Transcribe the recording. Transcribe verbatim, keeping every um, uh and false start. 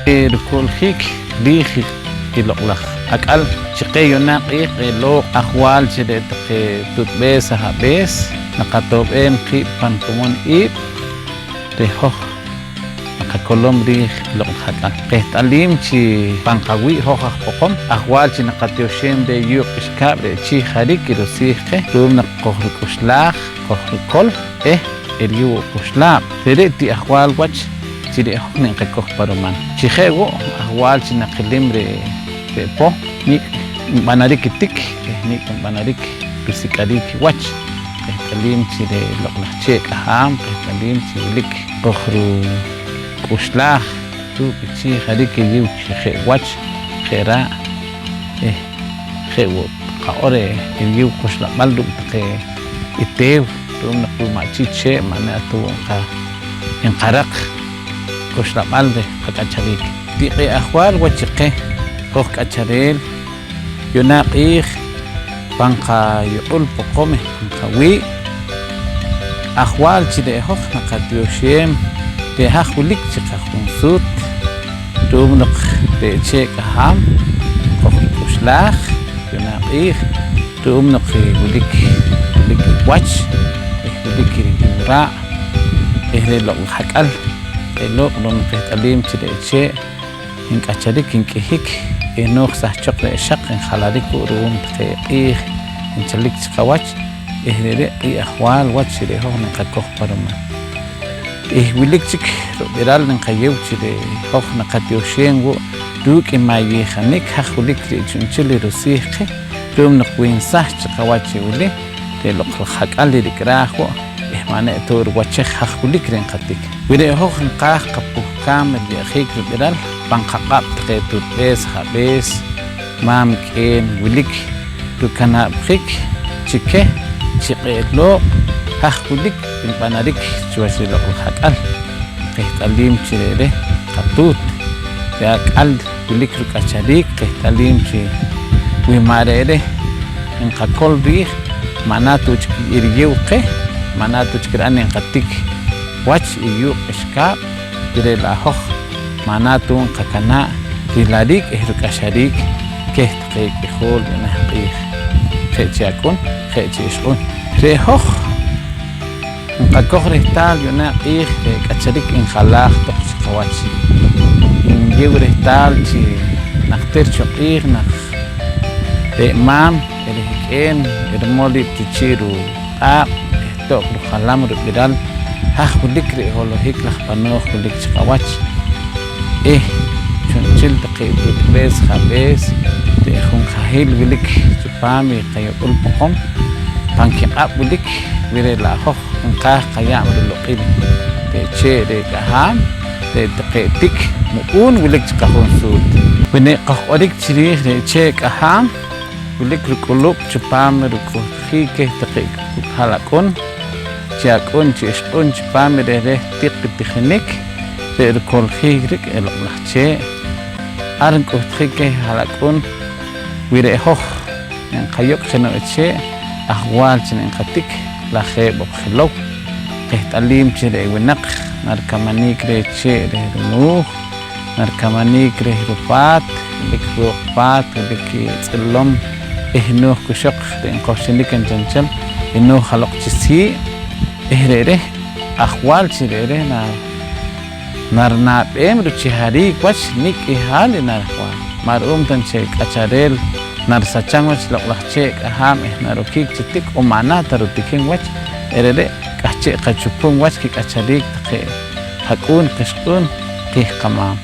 Riko'ljiik riij i loq'laj ak'al chi qeh yu'naak q'iij, q'ee' looq', ajwaal chi re' taqe tuutb'ees ajab'ees naqato'b'eem qiib' pan komonil iib', re' hoj naqakolom riij i loq'laj ak'al. Qeht'aliim chi pan qawii' hoj aj Poqom, ajwaal chi naqatioxeem reh yuuq' k'ixkaab' re' chi jariik i rusiij qeh ru'um naq qojruk'uxlaaj, qojrukol eh eriyeew wo' k'uxlaab'. Re're' ti ajwaal wach chi re' hoj nenqakoj pa ruman. Chi je' wo', ajwaal chi naqilim re', re' poh, nik' nb'anarik i tik eh nik' nb'anarik rusik'ariik i wach. Qeht'aliim chi re' loq'laj chee' k'ahaam, qeht'aliim chi wilik qojruk'uxlaaj ruuk' i chi jariik eriyeew chi je' wach, je' raa' eh je' wo' qaq'or, eh, eriyeew quxlab'al ruuk' taqe i teew, ru'um naq wi ma' chi chee' ma' ne ta wo' nqa-, nqaraq quxlab'al reh qak'achariik. Ti q'ee' ajwaal wach chi qeh hoj k'achareel yu'naak q'iij pan qayuq'ul Poqom eh pan qawii', ajwaal chi re' hoj naqatioxeem re' haj wilik chi qajunsuut, ru'um naq re' chee' k'ahaam qojruk'uxlaaj yu'naak q'iij, ru'um naq wilik, wilik wach eh wilik riyeew raa' eh re' loq'laj ak'al q'ee' looq', ru'um naq qeht'aliim chi re' chee' nk'acharik nk'ihik eh nooj sahchoq re' xaq njalarik wo' ru'um taqe q'iij nchalik chi qawach eh re're' q'ii' ajwaal wach chi re' hoj nqakoj pa ruman. Eh wilik chik rub'iral nqayeew chi re' hoj naqatioxeem wo' ruuk' i ma' yejanik haj wilik re' chu'nchel i rusiij qeh, ru'um naq wi nsahch chi qawach i wili, re' loq'laj ak'al i rik'raaj wo' eh ma' ne ta wo' riwachej haj wilik re' nqatik. Wi re' hoj nqaaj qapuhkaam riye'jiik rub'iral pan qaq'ab' taqe tuutb'ees ajab'ees, maam k'een wilik rukanaab'jik chi keh chi q'ee' looq' haj wilik nb'anarik chiwach i loq'laj ak'al. Qeht'aliim chi re're' qatuut, re' ak'al wilik ruk'achariik, qeht'aliim chi wi ma' re're' nqakol riij, ma' na ta wo' chik i riyeew qeh, ma' na ta wo' chik ri'an nqatik wach i yuuq' k'ixkaab', wi re' la' hoj ma' na ta wo' nqakanaa' rilariik eh ruk'axariik keh taqe k'ijool yu'naak q'iij. Je' chi ak'un, je' chi ixq'un. Re' hoj nqakoj rehtaal yu'naak q'iij re' k'acharik njalaaj toq chi qawach. Nyeew rehtaal chi najtir cho q'iij naq re' maam reh k'een rimol riib' chi chii' ruq'aaq' eh to'q rujalam rub'iral haj wilik re' holohik laj b'anooj wilik chi qawach eh chu'nchel taqe tuutb'ees ajab'ees re' junjahiil wilik chipaam i qayuq'ul Poqom pan kiq'ab' wilik, wi re' la' hoj nqaaj qayaab' riloq'il re' chee' re' k'ahaam, re' taqe tik mu'uun wilik chi qajunsuut. Wi ne qojq'orik chi riij re' chee' k'ahaam, wilik ruk'ulub' chipaam ruk'uhtjiik keh taqe ha'lak'un, chi ak'un chi ixq'un chipaam i reh reh tiq i tijinik, re' rikoljiik riik' i loq'laj chee'. Ar nk'uhtjik keh ha'lak'un wi re' hoj nqayok' jeno' chee' ajwaal chi nqatik lajeeb' oq jilow. Qeht'aliim chi re' winaq narikamanik reh chee' reh rimuuj, narikamanik reh rupaat, wilik rooq paat, wilik tz'ilom eh nooj kuxoq re' nqohchinik nchel nchel i nooj jaloq chi sii' eh re're' ajwaal chi re're' na narinab'eem ruchihariik wach nik' k'ihaal i narajwaam. Ma' ru'uum ta nchel k'achareel narisacham wach loq'laj chee' k'ahaam eh narokik chi tik on ma' na ta rutikim wach, eh re're' k'ahchi' qachupum wach kik'achariik taqe qak'uun qixq'uun qiij qamaam.